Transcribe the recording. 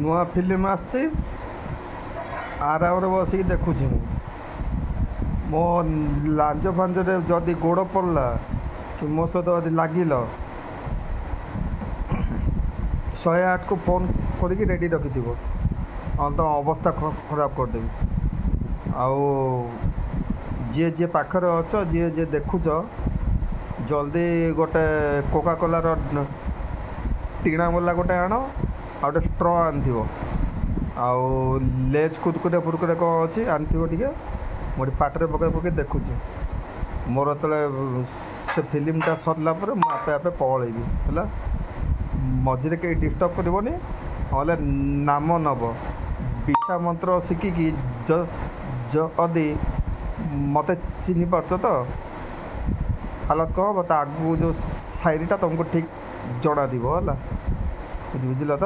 ନୂଆ ଫିଲ୍ମ ଆସିଛି, ଆରାମରେ ବସିକି ଦେଖୁଛି ମୁଁ। ମୋ ଲାଞ୍ଜ ଫାଞ୍ଜରେ ଯଦି ଗୋଡ଼ ପଡ଼ିଲା କି ମୋ ସହିତ ଯଦି ଲାଗିଲ, 108କୁ ଫୋନ୍ କରିକି ରେଡ଼ି ରଖିଥିବ, ନହେଲେ ତମ ଅବସ୍ଥା ଖରାପ କରିଦେବି। ଆଉ ଯିଏ ଯିଏ ପାଖରେ ଅଛ, ଯିଏ ଯିଏ ଦେଖୁଛ, ଜଲ୍ଦି ଗୋଟେ କୋକା କୋଲାର ଟିଣା ବାଲା ଗୋଟେ ଆଣ, ଆଉ ଗୋଟେ ଷ୍ଟ୍ର ଆଣିଥିବ, ଆଉ ଲେଜ୍ କୁରକୁରେ ଫୁରକୁରେ କ'ଣ ଅଛି ଆଣିଥିବ ଟିକେ। ମୁଁ ଏଠି ପାଟିରେ ପକାଇ ପକାଇ ଦେଖୁଛି। ମୋର ଯେତେବେଳେ ସେ ଫିଲ୍ମଟା ସରିଲା ପରେ ମୁଁ ଆପେ ଆପେ ପଳେଇବି, ହେଲା? ମଝିରେ କେହି ଡିଷ୍ଟର୍ବ କରିବନି, ନହେଲେ ନାମ ନେବ। ବିଛା ମନ୍ତ୍ର ଶିଖିକି ଯଦି ମୋତେ ଚିହ୍ନି ପାରୁଛ ତ ହାଲତ କ'ଣ ହେବ, ତା ଆଗକୁ ଯେଉଁ ସାଇରିଟା ତୁମକୁ ଠିକ୍ ଜଣାଥିବ, ହେଲା? ବୁଝିଲ ତ?